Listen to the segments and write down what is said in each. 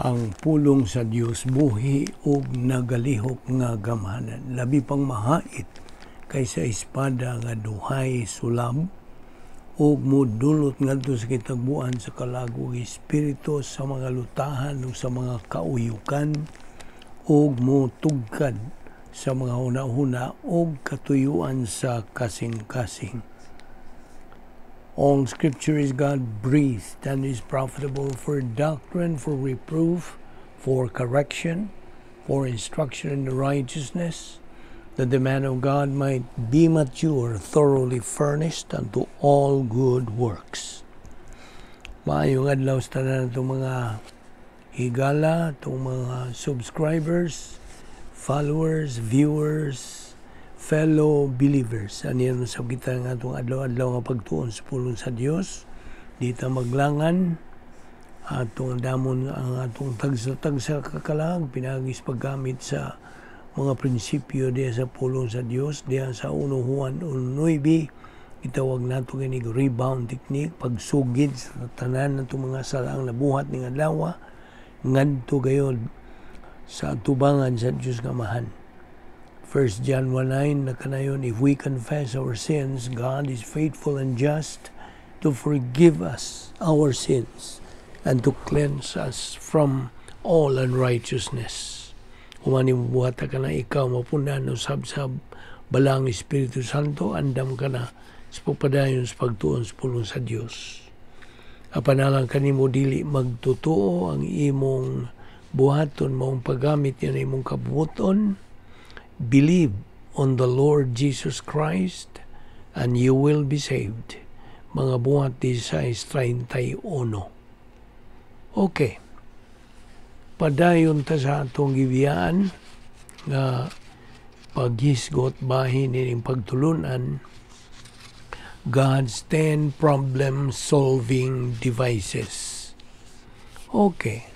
Ang pulong sa Dios buhi ug nagalihok nga gamhanan, labi pang mahait kaysa espada nga duhay sulab, ug mudulot ngadto sa kitagbuan sa kalag ug espiritu, sa mga lutahan ug sa mga kauyukan, ug mutugkad sa mga huna-huna ug katuyuan sa kasing-kasing. All Scripture is God breathed and is profitable for doctrine, for reproof, for correction, for instruction in righteousness, that the man of God might be mature, thoroughly furnished unto all good works. Maayong adlaw sa tanan itong mga higala, itong mga subscribers, followers, viewers, fellow believers. Aniya sa kita nga atong adlaw-adlaw nga pagtuon sa pulong sa Dios. Di ta maglangan, atong damon ang atong tagsa-tagsa kakalag pinaagi sa paggamit sa mga prinsipyo diya sa pulong sa Dios, diya sa 1 Juan 1:9. Gitawag nato kini rebound technique, pagsugid sa tanan natong mga salaang nabuhat ning adlaw ngadto gayod sa tubangan sa Dios nga Amahan. 1 John 1:9 nakanayon, "If we confess our sins, God is faithful and just to forgive us our sins and to cleanse us from all unrighteousness." Human nimo buhata ka na, ikaw mapunan o sabsab balang Espiritu Santo, andam ka na sa pagpadayon sa pagtuon sa pulong sa Dios. Apan alang kanimo dili magtotoo ang imong buhaton, maong paggamit niya na imong kabuoton, believe on the Lord Jesus Christ and you will be saved. Mga Buhat 16:31. Okay. Padayon ta sa atong gibiyaan nga paghisgot bahin ining pagtulunan, God's 10 problem solving devices. Okay.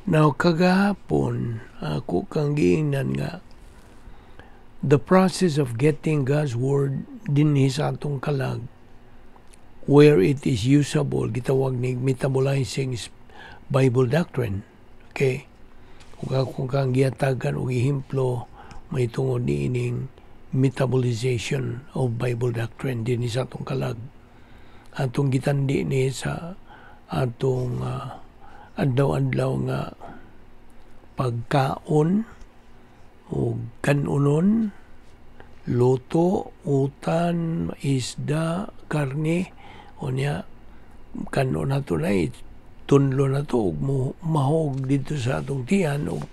Now, kagahapon, ako kang giingnan nga the process of getting God's Word dinhi sa atong kalag where it is usable, gitawag ni metabolizing Bible doctrine. Okay? Kung ako kang gihatagan og ehemplo may tungod niining metabolization of Bible doctrine dinhi sa atong kalag. Atong gitandi ni sa atong adlaw-adlaw nga pagkaon o kanunon, luto, utan, isda, karne, unya kanon nato na, tunlo na to ug mahog dito sa atong tiyan ug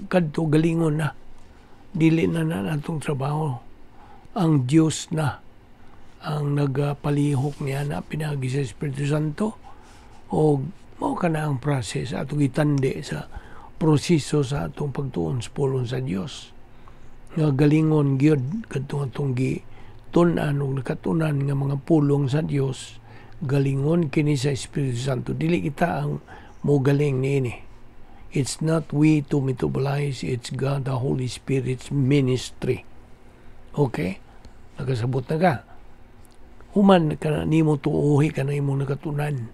kadto galingon na. Dili na na atong trabaho, ang Dios na ang nagapalihok niya na pinagi sa Espiritu Santo, o mao kana ang process atong gitandi sa proseso sa atong pagtuon sa pulong sa Dios nga galingon gyud kadtong atong gitun-an ug nakatunan nga mga pulong sa Dios. Galingon kini sa Espiritu Santo. Dili kita ang mogaling niini. It's not we to metabolize, it's God the Holy Spirit's ministry. Okay? Nakasabot na ka? Human ka na nimo tuohi ka na imong nakatunan.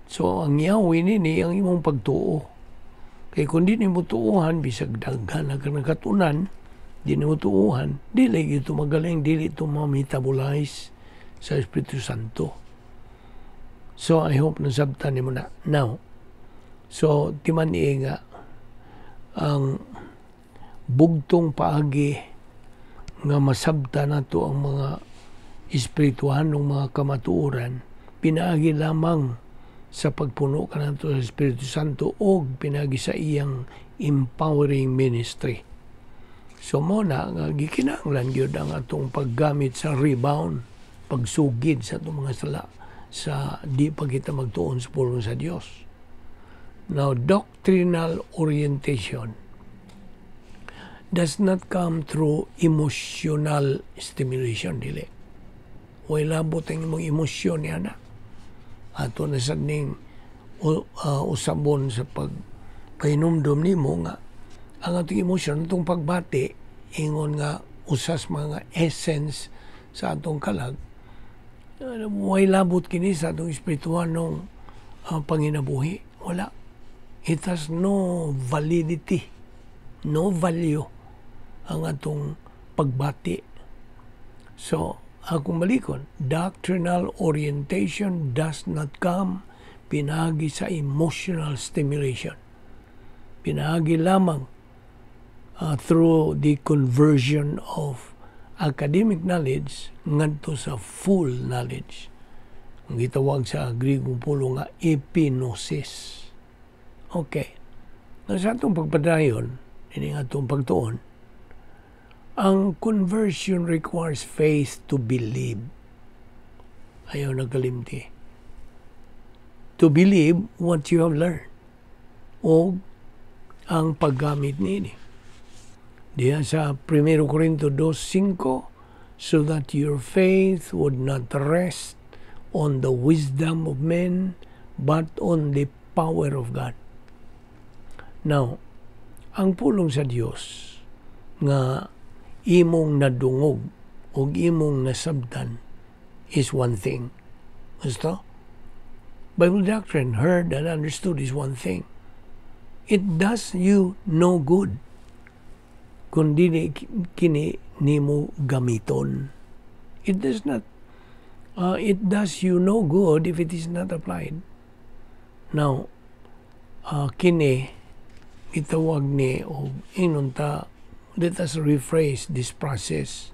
So ang yawi nini ang imong pagtuo. Kay kung di nimo tuohan, bisag daghan na ka nakatunan, di nimo tuohan, dili ito magaling, dili ito ma-metabolize sa Espiritu Santo. So I hope nasabtan nimo na. Now, so timan nga ang bugtong paagi nga masabta nato ang mga espirituhanong mga kamatuoran, pinaagi lamang sa pagpuno kanato sa Espiritu Santo o pinaagi sa iyang empowering ministry. So mo na nga gikinahanglan gyud ang atong paggamit sa rebound, pagsugid sa atong mga sala sa di pa kita magtuon sa pulong sa Dios. Now, doctrinal orientation does not come through emotional stimulation, dili. Way labot ang imong emosyon niya na. Ato na sad ning usabon sa pagpahinumdom nimo nga ang atong emosyon, atong pagbati, ingon nga usas mga essence sa atong kalag, way labot kini sa atong espirituhanong panginabuhi. Wala. It has no validity, no value ang atong pagbati. So, akong balikon, doctrinal orientation does not come pinaagi sa emotional stimulation. Pinaagi lamang through the conversion of academic knowledge ngadto sa full knowledge. Ang gitawag sa Griego pulong nga epignosis. Okay. Now, sa atong pagpadayon, ini atong pagtuon, ang conversion requires faith to believe. Ayaw nagkalimti. To believe what you have learned. O ang paggamit niini. Diya sa 1 Corinto 2:5, "So that your faith would not rest on the wisdom of men, but on the power of God." Now, ang pulong sa Dios nga imong nadungog o imong nasabtan is one thing. Gusto? Bible doctrine, heard and understood, is one thing. It does you no good kung dili kini nimo gamiton. It does not, it does you no good if it is not applied. Now, kini gitawag ni og ingon ta, let us rephrase this process.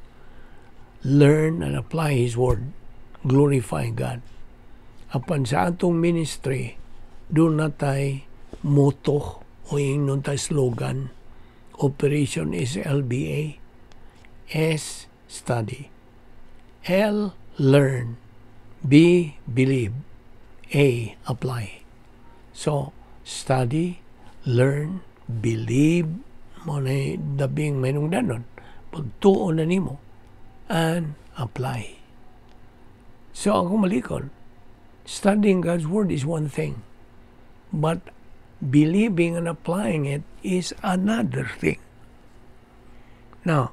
Learn and apply His Word. Glorify God. Apan sa atong ministry, duna tay motto o ingnon tay slogan, Operation SLBA. S, study. L, learn. B, believe. A, apply. So, study, learn, believe, mao na labing mahinungdanon, pagtuo na nimo, and apply. So, ako malikon, studying God's Word is one thing, but believing and applying it is another thing. Now,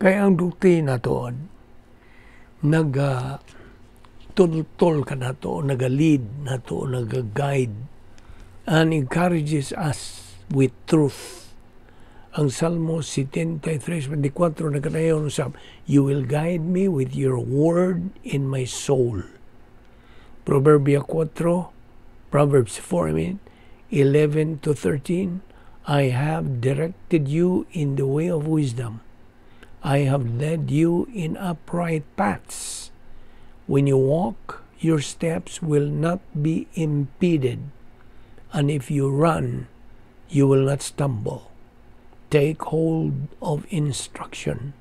kaya ang doktrina tuod, naga tultol ka nato, naga-lead nato, naga-guide, and encourages us with truth. Ang Salmo 73:24 nagkanayon sa, "You will guide me with your word in my soul." Proverbia 4, Proverbs 4, I mean, 11 to 13, "I have directed you in the way of wisdom. I have led you in upright paths. When you walk, your steps will not be impeded, and if you run, you will not stumble. Take hold of instruction.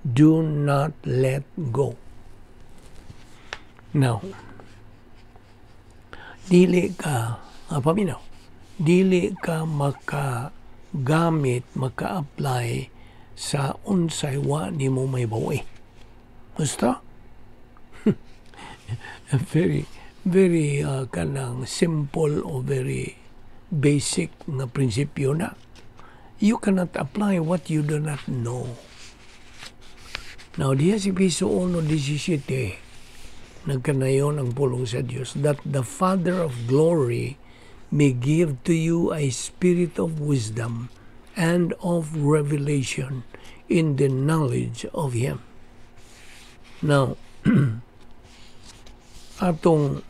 Do not let go." Now, dili ka, paminaw, dili ka makagamit, maka-apply sa unsay wa nimo mahibaw-i. Gusto? Very, very kanang simple o very basic nga prinsipyo na. You cannot apply what you do not know. Now, diya sa Efeso 1:17, nagkanayon ang pulong sa Dios, "That the Father of glory may give to you a spirit of wisdom and of revelation in the knowledge of Him." Now, atong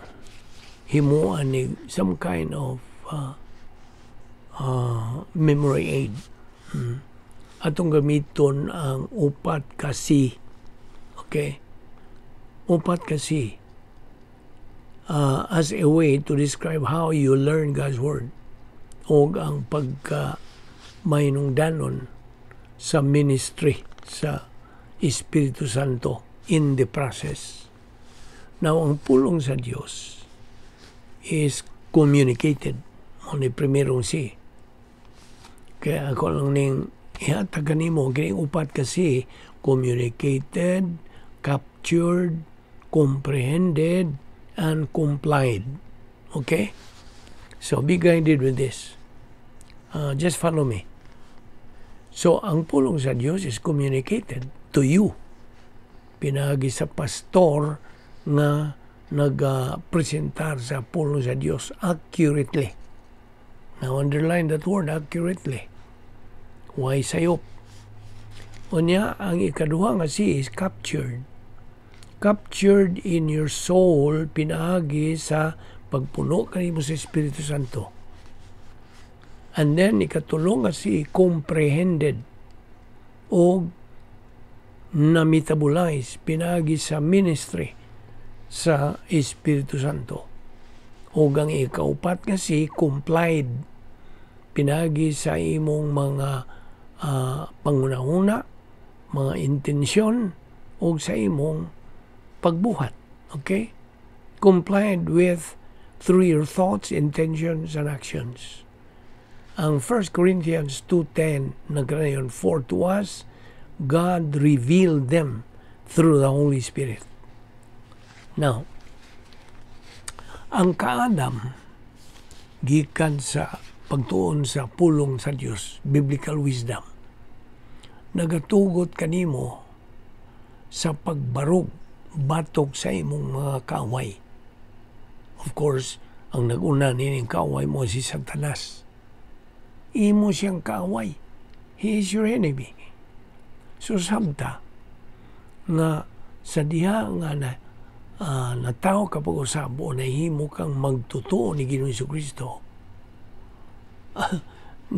himuan ni some kind of memory aid. Atong gamiton ang upat ka C. Okay? Upat ka C. As a way to describe how you learn God's Word o ang pagka mahinungdanon sa ministry sa Espiritu Santo in the process. Now, ang pulong sa Dios is communicated. Mao ni primerong C. Kaya ako lang ning ihatag kanimo kining upat kasi: communicated, captured, comprehended, and complied. Okay? So, be guided with this. Just follow me. So, ang pulong sa Dios is communicated to you. Pinaagi sa pastor nga nag-presentar sa pulong sa Dios accurately. Now underline that word accurately. Way sayop. Unya, ang ikaduha nga C is captured. Captured in your soul pinaagi sa pagpuno kanimo sa Espiritu Santo. And then ikatulo nga C, comprehended o na-metabolize pinaagi sa ministry sa Espiritu Santo. O ang ikaupat nga C, complied pinaagi sa imong mga panghunahuna, mga intensyon o sa imong pagbuhat. Okay? Complied with through your thoughts, intentions, and actions. Ang 1 Corinthians 2:10 nagkanayon, "For to us God revealed them through the Holy Spirit." Now, ang kaadam gikan sa pagtuon sa pulong sa Dios, biblical wisdom, nagatugot kanimo sa pagbarog batok sa imong mga kaaway. Of course, ang nag-una nining kaaway mo si Satanas. Imo siyang kaaway. He is your enemy. So sabta nga sa diha nga na natawo ka pag-usab o nahimo kang magtotoo ni Ginoong Kristo,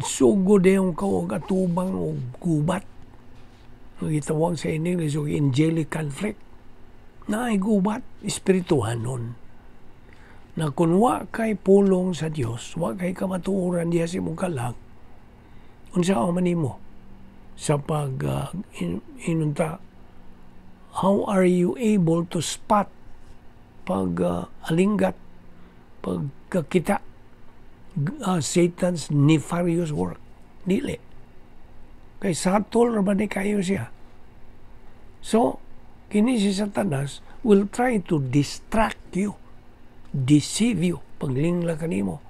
sugod yung ka og atubang og gubat nga gitawag sa English og angelic conflict na ay gubat espirituhanon na kung wa kay pulong sa Dios, wa kay kamatuoran diha sa imong kalag, unsa man nimo sa pag inunta, how are you able to spot, pag alinggat, pagkakita Satan's nefarious work? Dili kay satol ra ba ni kayo siya. So kini si Satanas will try to distract you, deceive you, paglingla kanimo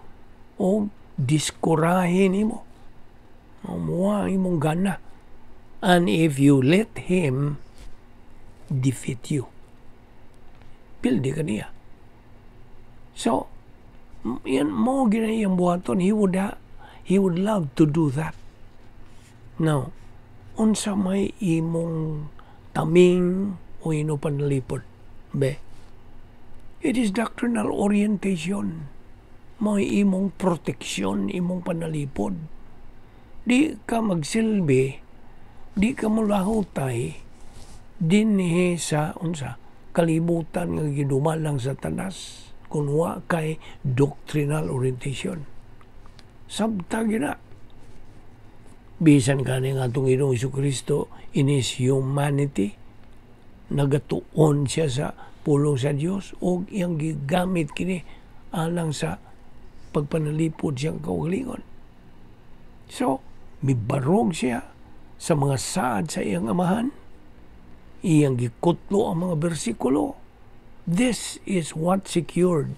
o diskurahe nimo, muwa ang imong gana. And if you let him defeat you, pildi ka niya. So yan mo gina iyang buhaton. He would love to do that. Now, unsa may imong taming o ino panalipod be? It is doctrinal orientation mo imong proteksyon, imong panalipod. Di ka magsilbi, di ka mulahutay dinhi sa unsa kalibutan nga gidumalang sa Satanas kung wa kay doctrinal orientation. Sabta gina. Bisan gani nga atong Ginoong Kristo in his humanity, nagatuon siya sa pulong sa Dios ug iyang gigamit kini alang sa pagpanalipod siyang kaugalingon. So, mibarog siya sa mga saad sa iyang amahan. Iyang gikutlo ang mga bersikulo. This is what secured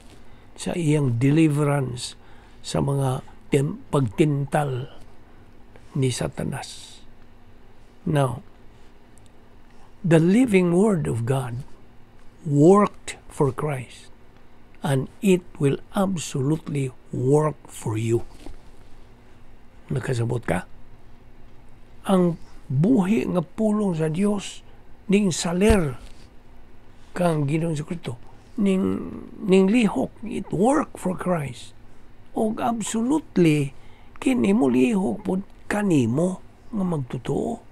sa iyang deliverance sa mga pagtintal ni Satanas. Now, the living Word of God worked for Christ and it will absolutely work for you. Nakasabot ka? Ang buhi nga pulong sa Dios ning saler kang Ginoong Kristo ning lihok. It work for Christ og absolutely kini mo lihok pod kanimo nga magtotoo.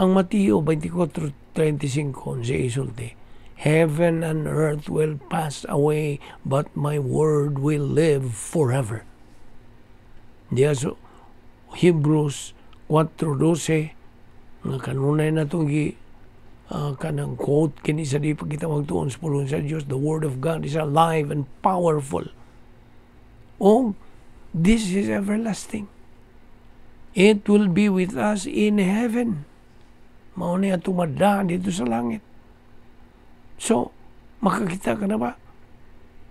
Ang Mateo 24:35 sa isulti, "Heaven and earth will pass away, but my word will live forever." Diya so Hebrews 4:12 nga kanunay na itong gi kanang quote kini sa di pa kita magtuon sa pulong sa Dios, "The word of God is alive and powerful." Oh, this is everlasting. It will be with us in heaven. Mao ni atong madaan dito sa langit. So, makakita ka na ba?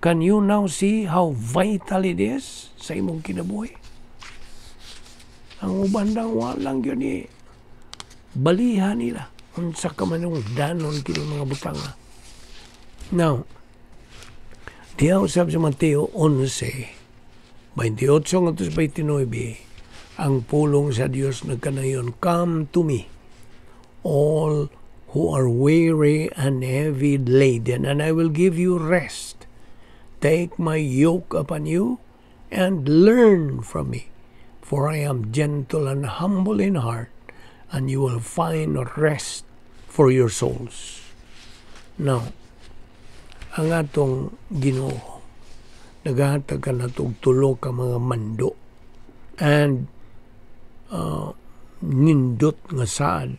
Can you now see how vital it is sa imong kinabuhi? Ang uban lang walang yun ni baliha nila unsa ka man danon kini mga butanga. Now, diha usab sa Mateo 11, 28 ngadto sa 29, ang pulong sa Dios nagkanayon, "Come to me, all who are weary and heavy laden, and I will give you rest. Take my yoke upon you and learn from me, for I am gentle and humble in heart, and you will find rest for your souls." Now, ang atong Ginoo naghatag kanato og tulo ka mga mando and nindot nga saad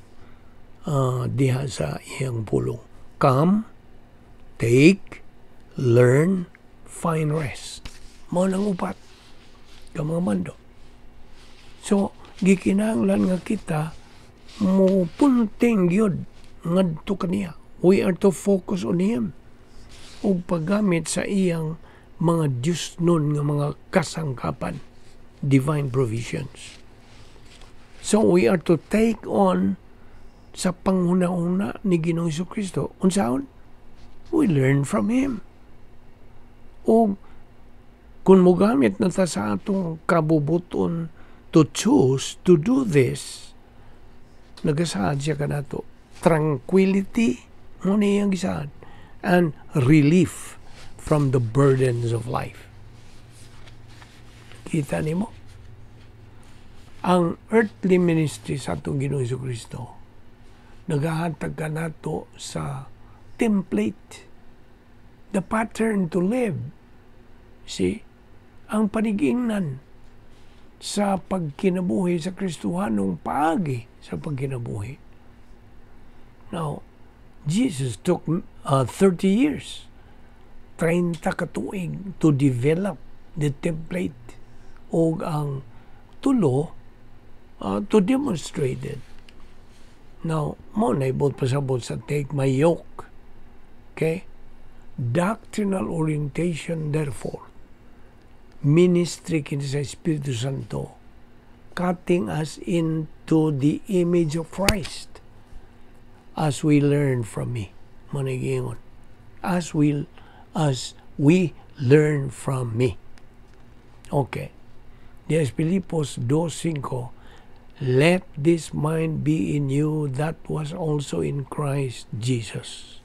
diha sa iyang pulong. Come, take, learn, find rest. Mao nang upat ka mga mando. So, gikinahanglan nga kita mo punting gyud ngadto kaniya. We are to focus on Him ug paggamit sa iyang mga Diyosnon nga mga kasangkapan, divine provisions. So we are to take on sa panghuna-huna ni Ginoong Kristo. Unsaon? We learn from Him. O kung mogamit na ta sa atong kabubuton to choose to do this, nagasaad siya kanato. Tranquility, mao ni iyang gisaad, and relief from the burdens of life. Kita nimo? Ang earthly ministry sa atong Ginoong Kristo nagahatag kanato sa template, the pattern to live. See? Ang panigingnan sa pagkinabuhi sa Kristohanong paagi sa pagkinabuhi. Now, Jesus took 30 years, 30 ka tuig, to develop the template o ang tulo to demonstrate it. Now, mao na ibot pasabot sa "Take my yoke." Okay? Doctrinal orientation, therefore, ministry kini sa Espiritu Santo, cutting us into the image of Christ as we learn from me. Mao. As we learn from me. Okay. Diya Filipos 2:5, "Let this mind be in you that was also in Christ Jesus."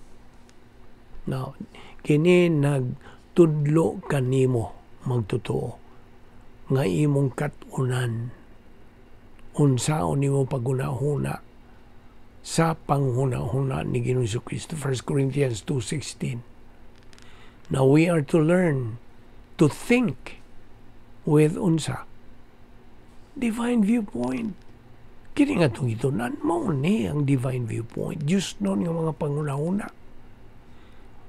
Now, kini nagtudlo kanimo magtotoo nga imong kat-unan, unsaon nimo paghuna-huna sa panghuna-huna ni Ginoong Kristo. 1 Corinthians 2:16. Now we are to learn to think with unsa? Divine viewpoint. Kini nga itong gitunan, mao ni ang divine viewpoint. Diyosnon nga mga panghuna-huna.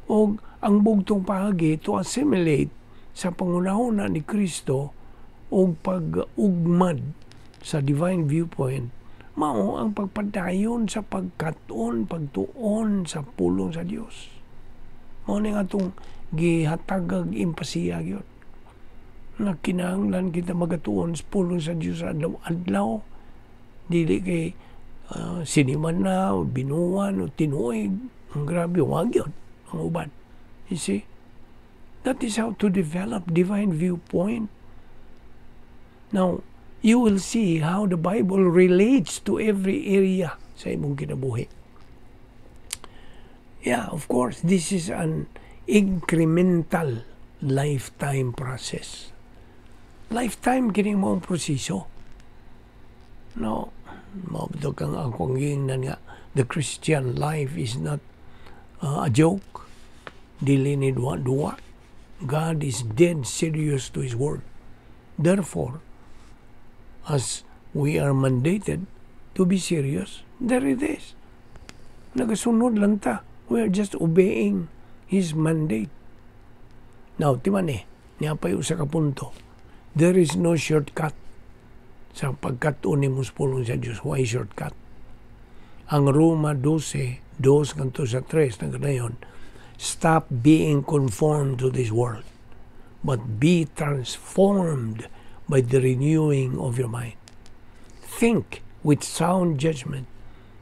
O ang bugtong paagi to assimilate sa panghuna-huna ni Kristo o pag-ugmad sa divine viewpoint, mao ang pagpadayon sa pagkat-on, pagtuon sa pulong sa Dios. Mao ni atong gihatagag empasiya gyud nga kinahanglan kita magatuon sa pulong sa Dios adlaw-adlaw, dili kay siniman na o binuwan o tinuig. Ang grabe, wag yun ang uban. You see, that is how to develop divine viewpoint. Now you will see how the Bible relates to every area sa imong kinabuhi. Yeah, of course, this is an incremental lifetime process. Lifetime kini mo ang proseso. No, mao kang akong giingnan nga the Christian life is not a joke. Dili ni duwa-duwa. God is dead serious to His word. Therefore, as we are mandated to be serious, there it is. Nagasunod lang ta. We are just obeying His mandate. Now, timan eh, naa pa'y usa ka punto. There is no shortcut sa pagkat-on nimo sa pulong sa Diyos. Why shortcut? Ang Roma 12, 2 ngadto sa 3, nagkanayon, "Stop being conformed to this world, but be transformed by the renewing of your mind. Think with sound judgment,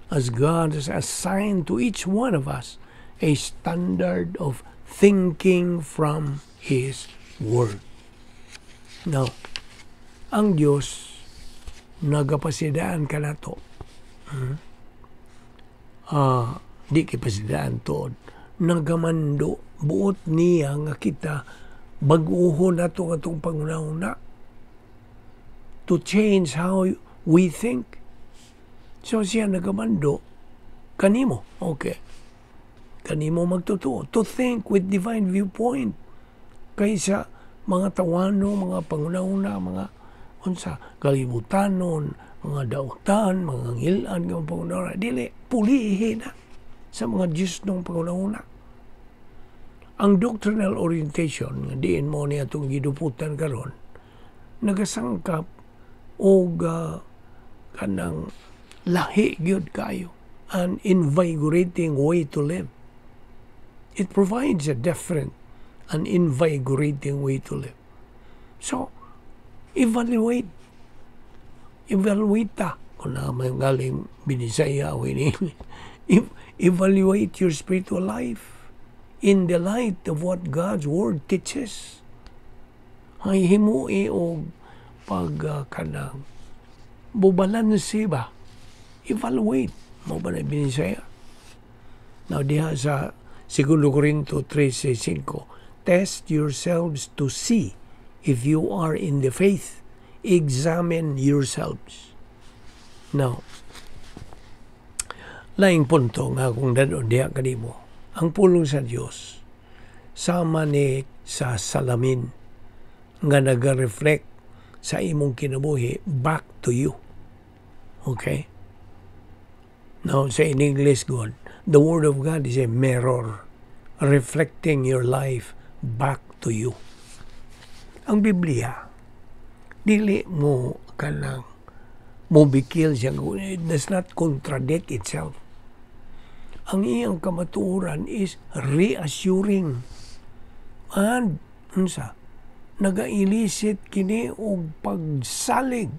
as God has assigned to each one of us a standard of thinking from His Word." Now, ang Dios nagapasidaan kanato. Di kay pasidaan tuod. Nagamando, buot niya nga kita bag-uhon nato ang atong panghuna-huna to change how we think. So siya nagamando kanimo. Okay. Kanimo magtotoo. To think with divine viewpoint. Kaysa mga tawano, mga panghuna-huna, mga unsa, kalibutanon, mga dautan, mga ngilan nga mga panghuna-huna. Dili, pulihi na sa mga Diyos ng panghuna-huna. Ang doctrinal orientation, nga diin mao ni atong giduputan karon, nagasangkap og kanang lahi gyud kayo, an invigorating way to live. It provides a different and invigorating way to live. So, evaluate. Evaluate ta. Kung na may galing Binisaya o ini. Evaluate your spiritual life in the light of what God's Word teaches. Ay himui og pag kanang bubalanse ba? Evaluate. Mao ba na Binisaya? Now, diha sa 2 Corinto 13:5, "Test yourselves to see if you are in the faith. Examine yourselves." Now, laing punto nga akong dad-on diha kanimo. Ang pulong sa Dios sama ni sa salamin nga naga-reflect sa imong kinabuhi back to you. Okay? Now, say in English, God, the Word of God is a mirror reflecting your life back to you. Ang Biblia, dili mo kanang mobikil siya, it does not contradict itself. Ang iyang kamatuoran is reassuring and unsa, nagailisit kini og pagsalig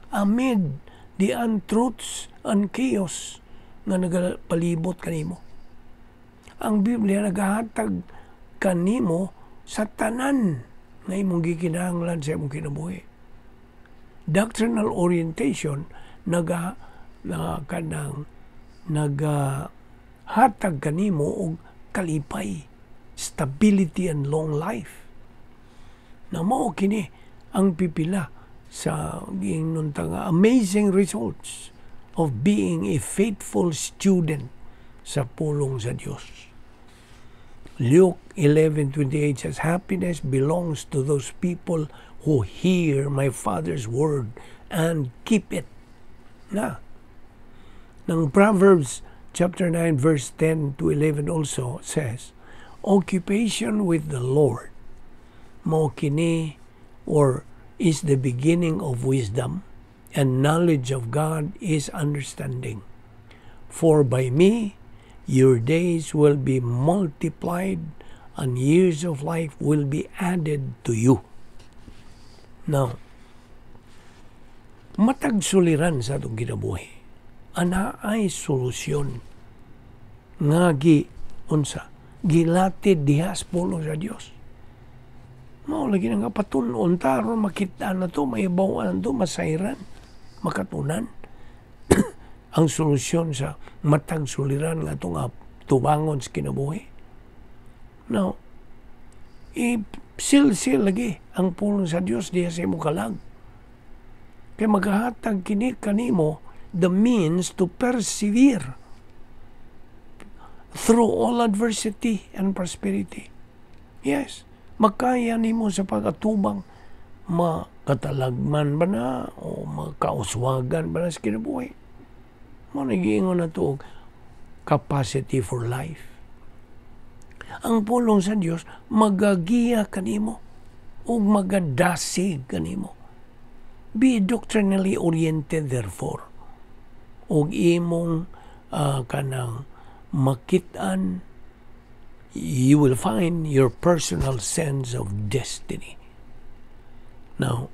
amid the untruths and chaos nga nagapalibot kanimo. Ang Biblia nagahatag kanimo sa tanan nga imong gikinahanglan sa imong kinabuhi. Doctrinal orientation naga na kanang nagahatag kanimo og kalipay, stability and long life. Na mao kini ang pipila sa giingnon ta nga amazing results of being a faithful student sa pulong sa Dios. Luke 11:28 says, "Happiness belongs to those people who hear my Father's word and keep it." Na. Nang Proverbs chapter 9 verse 10 to 11 also says, "Occupation with the Lord, mao kini or is the beginning of wisdom, and knowledge of God is understanding. For by me, your days will be multiplied and years of life will be added to you." Now, matag suliran sa atong kinabuhi, ana ay solusyon nga gi unsa, gilatid diha sa pulong sa Dios. Mao lagi na nga patun-on ta aron makita na to, maibaw-an to, masayran, makatunan ang solusyon sa matag suliran nga atong tubangon sa kinabuhi. Now, i-silsil lagi ang pulong sa Dios diha sa imong kalag. Kay maghahatag kini kanimo the means to persevere through all adversity and prosperity. Yes, makaya nimo sa pag-atubang makatalagman ba na o makauswagan ba na sa kinabuhi. Mao giingon na to capacity for life. Ang pulong sa Dios magagiya kanimo ug magadasig kanimo. Be doctrinally oriented, therefore. Ug imong kanang makit-an, you will find your personal sense of destiny. Now,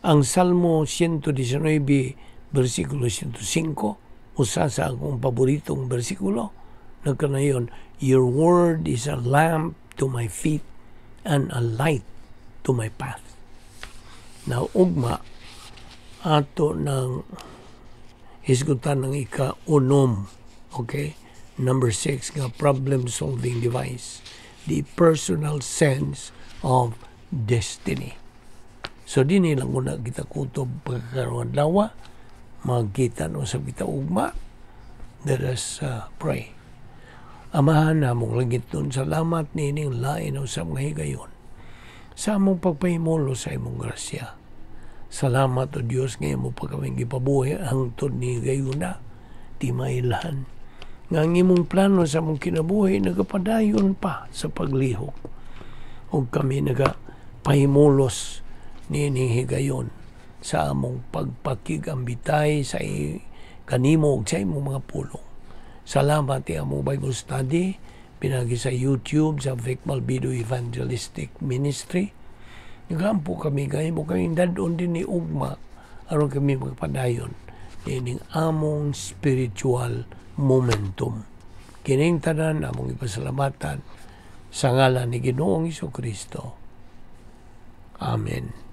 ang Salmo 119 versikulo 105, usa sa akong paboritong bersikulo, nagkanayon, "Your word is a lamp to my feet and a light to my path." Na ugma ato ng hisgutan ng ika-unom. Okay? Number 6 nga problem solving device. The personal sense of destiny. So dinhi lang muna kita kutob pagkakarong adlaw. Magkita no sa kita ugma. Let us pray. Amahan namong langitnon, salamat niining lain sa mga higayon sa among pagpahimulos sa imong grasya. Salamat, O Diyos, nga imo pa kaming gipabuhi hangtod ni gayuna, di mailhan. Nga ang imong plano sa among kinabuhi nagapadayon pa sa paglihok. O kami nagapahimulos niining higayon sa among pagpakigambitay sa kanimo ug sa imong mga pulong. Salamat ti among Bible study pinagi sa YouTube sa Vic Malbido Evangelistic Ministry. Nagampo kami kay mo kaming dad-on din ni ugma aron kami magpadayon niining among spiritual momentum. Kining tanan among ipasalamatan sa ngalan ni Ginoong Kristo. Amen.